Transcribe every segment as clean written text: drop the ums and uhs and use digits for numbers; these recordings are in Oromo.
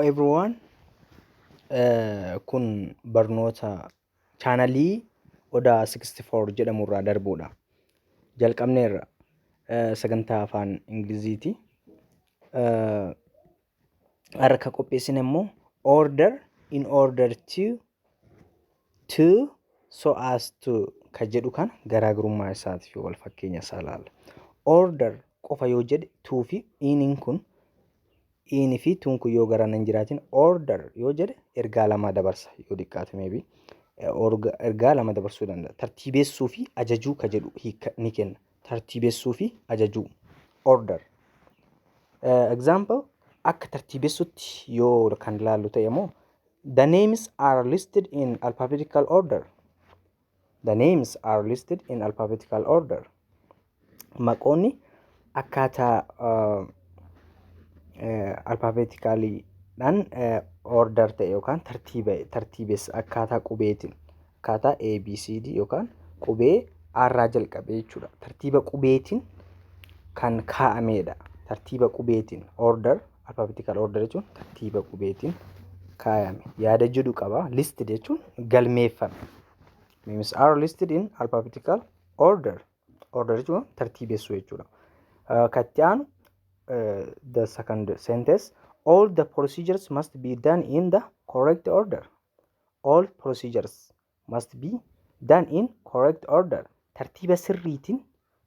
Everyone. Kun barnoota chaanalii Odaa 64 jedhamu irraa darbuudha. Jalqabneerra sagantaa afaan Ingiliziiti. Har'a kan qopheessine immoo order, in order to, to, so as to ka jedhu kana garaagarummaa isaatii fi wal fakkeenya isaa ilaalla. Order qofa yoo jedhe, to fi iniin kun, in fi to'n kun yoo garaan hin jiraatin, order yoo jedhe ergaa lama dabarsa. Yoo xiqqaate maybe ergaa lama dabarsuu danda'a. Tartiibessuu fi ajajuu ka jedhu hiika ni kenna. Tartiibessuu fi ajajuu. Order. Example, akka tartiibessutti yoo kan ilaallu ta'e immoo, the names are listed in alphabetical order. The names are listed in alphabetical order. Maqoonni akkaataa alphabeticaliidhaan order ta'e yookaan tartiiba tartiibessa, akkaataa qubeetiin, akkaataa A, B, C, D yookaan qubee A irraa jalqabee jechuudha. Tartiiba qubeetiin kan kaa'amedha. Tartiiba qubeetiin order, alphabetical order jechuun tartiiba qubeetiin kaa'ame yaada jedhu qaba. Listed jechuun galmeeffame. Names are listed in alphabetical order. Order jechuun tartiibessuu jechuudha. Kan itti aanu, the second sentence, all the procedures must be done in the correct order. All procedures must be done in correct order. Tartiiba sirriitiin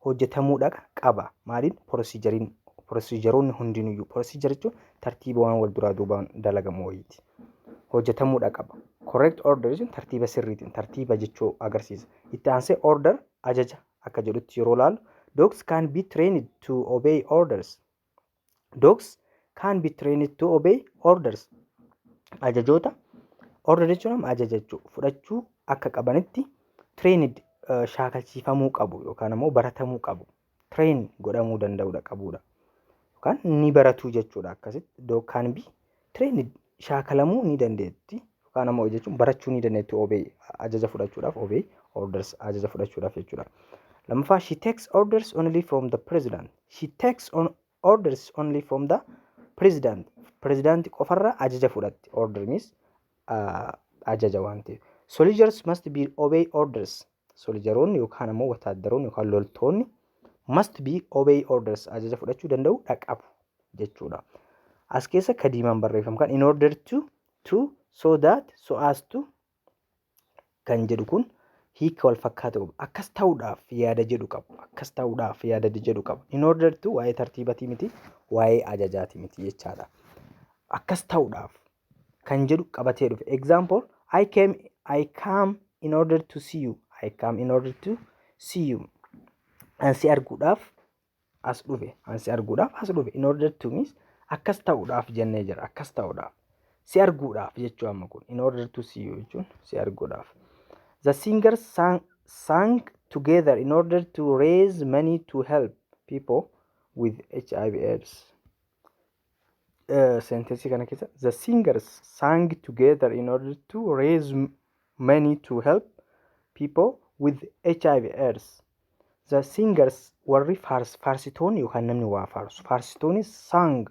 hojjetamuudha qaba. Maaliin? Proceduriin, proceduroonni hundinuyyuu. Procedure jechuun tartiiba waan wal duraa duubaan dalagamu wayiiti. Hojjetamuudha qaba. Correct order jechuun tartiiba sirriitiin, tartiiba jechuu agarsiisa. Itti aansee order ajaja akka jedhutti yeroo ilaallu, dogs can be trained to obey orders. Dogs can be trained to obey orders. Ajajoota, order jechuun amma ajaja jechuudha. Fudhachuu akka qabanitti trained, shaakalchiifamuu qabu yookaan immoo baratamuu qabu. Train godhamuu danda'uudha qabuudha. Yookaan ni baratu jechuudha akkasitti. Dog can be trained, shaakalamuu ni dandeetti. Yookaan ammoo jechuun barachuu ni dandeetti, obey, ajaja fudhachuudhaaf, obey orders, ajaja fudhachuudhaaf jechuudha. Lammaffaa, she takes orders only from the president. She takes on orders only from the president. President qofarraa ajaja fudhatti. Order means ajaja waan ta'eef. Soldiers must be obey orders. Soldieroonni yookaan ammoo wataaddaroonni yookaan loltoonni must be obey orders, ajaja fudhachuu danda'u qabu jechuudha. As keessa ka diimaan barreeffamu kan in order to, so that, so as to kan jedhu kun hiika wal fakkaatu qabu. Akkas ta'uudhaaf yaada jedhu qabu. Akkas ta'uudhaaf yaada jedhu qabu. In order to waa'ee tartiibatii miti, waa'ee ajajaati miti jechaadha. Akkas ta'uudhaaf kan jedhu qabatee dhufe. Example, I came in order to see you. I come in order to see you. An si arguudhaaf as dhufe. An si arguudhaaf as dhufe. In order to means akkas ta'uudhaaf jennee jira. Akkas ta'uudhaaf. Si arguudhaaf jechuu amma kun. In order to see you jechuun si arguudhaaf. The singers sang together in order to raise money to help people with HIV AIDS. Sentence kana keessa, the singers sang together in order to raise money to help people with HIV AIDS. The singers, warri faarsitoonni yookaan namni waa faarsu. Faarsitoonni sang,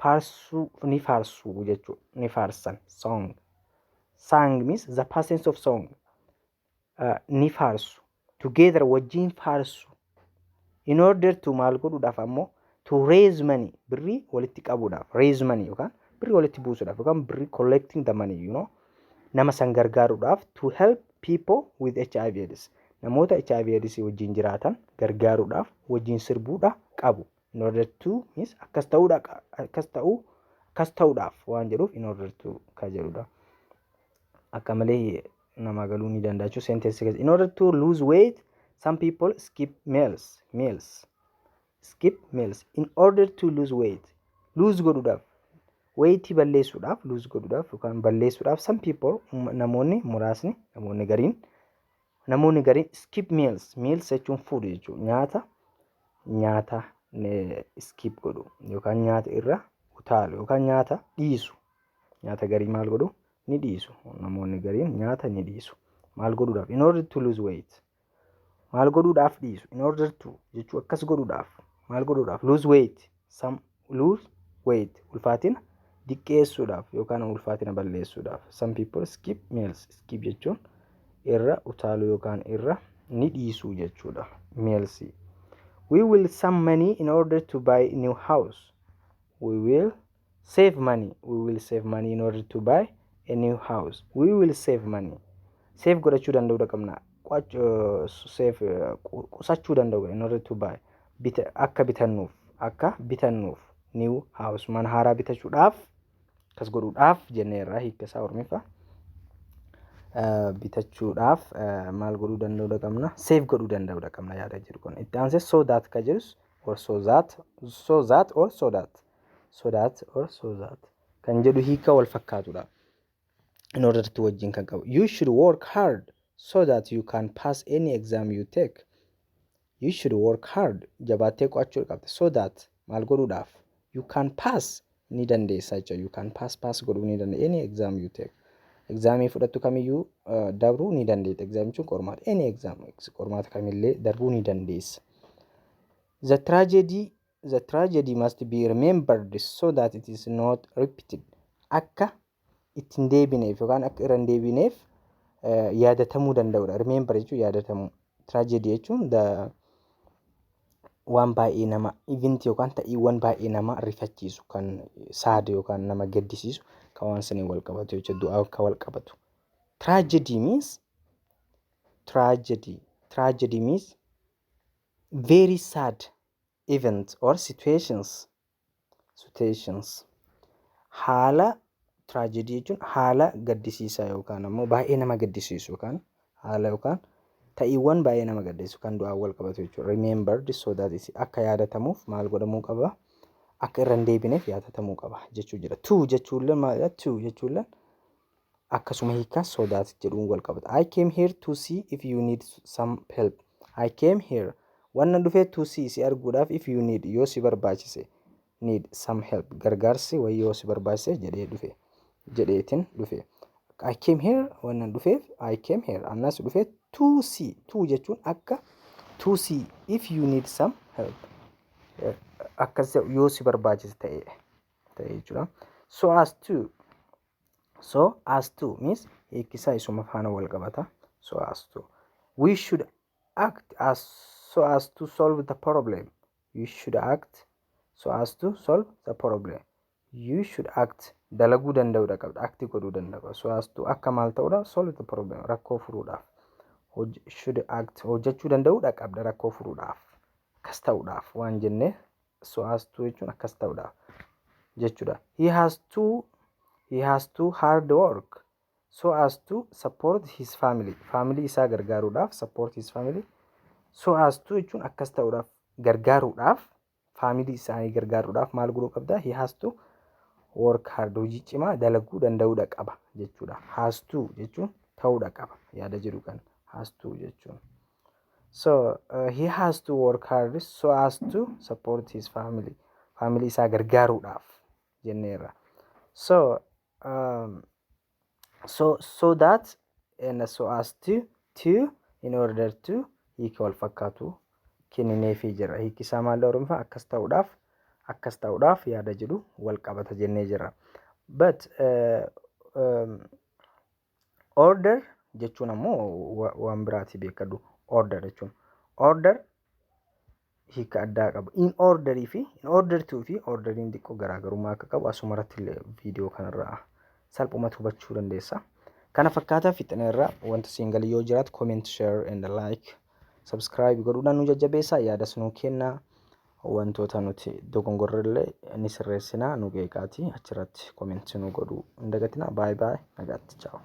faarsuu, ni faarsu jechuudha. Ni faarsan, song. Sang means the past tense of song. Ni faarsu. Together, wajjin faarsu. In order to, maal godhuudhaaf ammoo, to raise money, birrii walitti qabuudhaaf, raise money yookaan birrii walitti buusuudhaaf yookaan birrii, collecting the money, nama san gargaaruudhaaf, to help people with HIV AIDS, namoota HIV AIDS wajjin jiraatan gargaaruudhaaf wajjin sirbuudha qabu. In order to means akkas ta'uudha, akkas ta'uu, akkas ta'uudhaaf waan jedhuuf in order to ka jedhudha. Akka malee nama galuu ni danda'a jechuudha sentence keessa. In order to lose weight, some people skip meals, skip meals. In order to lose weight, lose godhuudhaaf, weightii balleessuudhaaf, lose godhuudhaaf yookaan balleessuudhaaf, some people, namoonni muraasni, namoonni gariin skip meals. Meals jechuun food jechuudha, nyaata. Nyaata skip godhu yookaan nyaata irra utaalu yookaan nyaata dhiisu. Nyaata garii maal godhu? Ni dhiisu. Namoonni gariin nyaata ni dhiisu. Maal godhuudhaaf? In order to lose weight. Maal godhuudhaaf dhiisu? In order to jechuu akkas godhuudhaaf. Maal godhuudhaaf? Lose weight, some lose weight, ulfaatina Diqqeessuudhaaf yookaan ulfaatina balleessuudhaaf. Some people skip meals. Skip jechuun irra utaaluu yookaan irra ni dhiisuu jechuudha. Meals. We will some money in order to buy new house. We will save money. We will save money in order to buy a new house. We will save money. Save godhachuu danda'uu qabna. Save, qusachuu danda'u, in order to buy, bita, akka bitannuuf new house, mana haaraa bitachuudhaaf, akkas godhuudhaaf jenneerra. Hiika isaa Oromiffa bitachuudhaaf maal godhuu danda'uu qabna? Save godhuu danda'uu qabna yaada jedhu kun. Itti aansee so that ka jedhus, or so that, so that or so that, so that or so that kan jedhu hiika wal fakkaatudha. In order to wajjin kan qabu. You should work hard so that you can pass any exam you take. You should work hard, jabaattee qo'achuu qabda, so that, maal godhuudhaaf, you can pass, ni dandeessa jechuudha. You can pass, pass godhuu ni dandeessa, any exam you take. Examii fudhattu kamiyyuu darbuu ni dandeetta. Exam jechuun qormaata. Any exam, qormaata kamillee darbuu ni dandeessa. The tragedy must be remembered so that it is not repeated. Akka itti hin deebineef yookaan akka irra hin deebineef yaadatamuu danda'udha. Remember jechuun yaadatamuu. Tragedy jechuun waan baay'ee nama, event yookaan ta'iiwwan baay'ee nama rifachiisu, kan sad yookaan nama gaddisiisu, kan waan saniin wal qabatu jechuudha. Du'aa kan wal qabatu. Tragedy means, tragedy. Tragedy means very sad event or situations. Situations. Haala, tragedy jechuun haala gaddisiisaa yookaan ammoo baay'ee nama gaddisiisu yookaan haala yookaan ta'iiwwan baay'ee nama gaddisiisu kan du'aan wal qabatu jechuudha. Remembered so that is akka yaadatamuuf maal godhamuu qaba? Akka irra hin deebineef yaadatamuu qaba jechuu jira. To jechuullee maalidha? To jechuullee akkasuma hiikaa so that jedhuun wal qabata. I came here to see if you need some help. I came here, wannan dhufee, to see, si arguudhaaf, if you need, yoo si barbaachise, need some help, gargaarsi wayii yoo si barbaachise jedhee dhufe, jedheetin dhufe. I came here, wannan dhufeef, I came here, annas dhufe, to see, to jechuun akka, to see if you need some help, akkas yoo si barbaachise ta'e jechuudha. So as to, so as to means hiikkisaa isuma faana wal qabata. So as to, we should act as so as to solve the problem. You should act so as to solve the problem. You should act, dalaguu danda'uudha qabda, act godhuu danda'u, so as to, akka maal ta'uudha, solve the problem, rakkoo furuudhaaf. Should act, hojjechuu danda'uudha qabda rakkoo furuudhaaf, akkas ta'uudhaaf waan jennee. So as to jechuun akkas ta'uudhaaf jechuudha. He has to hard work so as to support his family. Family isaa gargaaruudhaaf, support his family. So as to jechuun akkas ta'uudhaaf, gargaaruudhaaf, family isaanii gargaaruudhaaf maal godhuu qabda? He has to work hard, hojii cimaa dalaguu danda'uudha qaba jechuudha. Has to jechuun ta'uudha qaba yaada jedhu kan has to jechuun. So he has to work hard so as to support his family. Family isaa gargaaruudhaaf jenneerra. So that and so as to, in order to hiika wal fakkaatu kennineefii jira. Hiiki isaa maal Oromoffaa? Akkas ta'uudhaaf, akkas ta'uudhaaf yaada jedhu wal qabata jennee jira. But order jechuun ammoo waan biraati, beekadhu. Order jechuun, order hiika addaa qaba. In orderii fi in order to fi orderiin xiqqoo garaagarummaa akka qabu asumarratti illee viidiyoo kanarraa salphumatti hubachuu dandeessa. Kana fakkaataa fixaneerra. Wanta siin galii yoo jiraatu comment, share and like, subscribe godhuudhaan nu jajjabeessaa, yaadas nuu kennaa, wantoota nuti dogongorrellee ni sirreessinaa, nu qeeqaatii achirratti comment nu godhuu hin dagatinaa. Bye bye, nagaatti, ciao.